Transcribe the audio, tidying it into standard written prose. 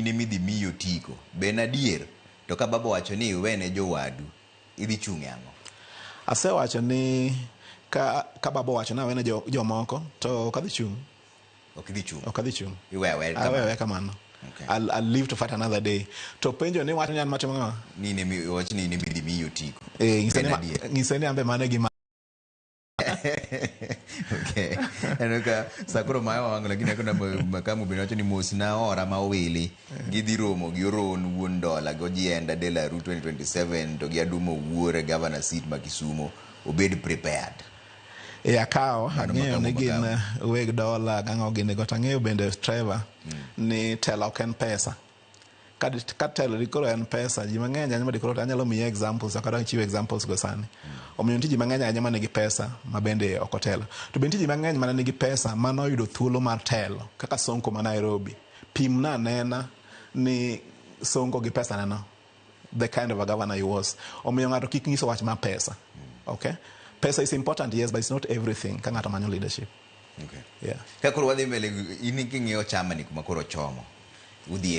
In emidhi miyi otiko. Be en adier? To ka baba owacho ni iwene jowadu, idhi chung' e ang'o? Asewacho ni ka baba owacho ni awene jomoko to ok adhi chung'. Ok idhi chung'? Ok adhi chung'. Iweyo aweya kamano? Aweyo aweya kamano. Okay. I'll live to fight another day. To penjo ni wacho ni an matimo ang'o? Ni in emi, owach ni in emidhi miyi otiko. Eh, Be en adier? Ng'ise ni an be mano e gima. Okay. Aneno ka sa koro mayo wang' lakini akona makamu bende wacho ni mos na ora ma owili gidhi romo gi Oron wuon dola gi Ojienda de la Rue 2027 to gi Adumo Wuor e governor seat ma Kisumo obed prepared. E akawo Mano ang'eyo makamu ni gin makamu. Weg dola gang'o gini go to ang'eyo bende Trevor ni telo ok en pesa. Ka telo di koro en pesa, ji mang'eny ahinya ma di koro anyalo miyi examples, ok adwa chiwo examples go sani. Omiyo nitie ji mang'eny ahinya ma nigi pesa ma bende ok otelo. To be nitie ji mang'eny mana nigi pesa mane oyudo thuolo mar telo kaka Sonko ma Nairobi. Pimna anena ni Sonko gi pesa ne no, the kind of a governor he was. Omiyo ng'ato kik nyiso wach mar pesa. Okay? Pesa is important, yes, but it's not everything ka ng'ato manyo leadership. Okay. Yeah. Ka koro wadhi mbele, in king'iyo chama ni kuma koro chomo, udhi e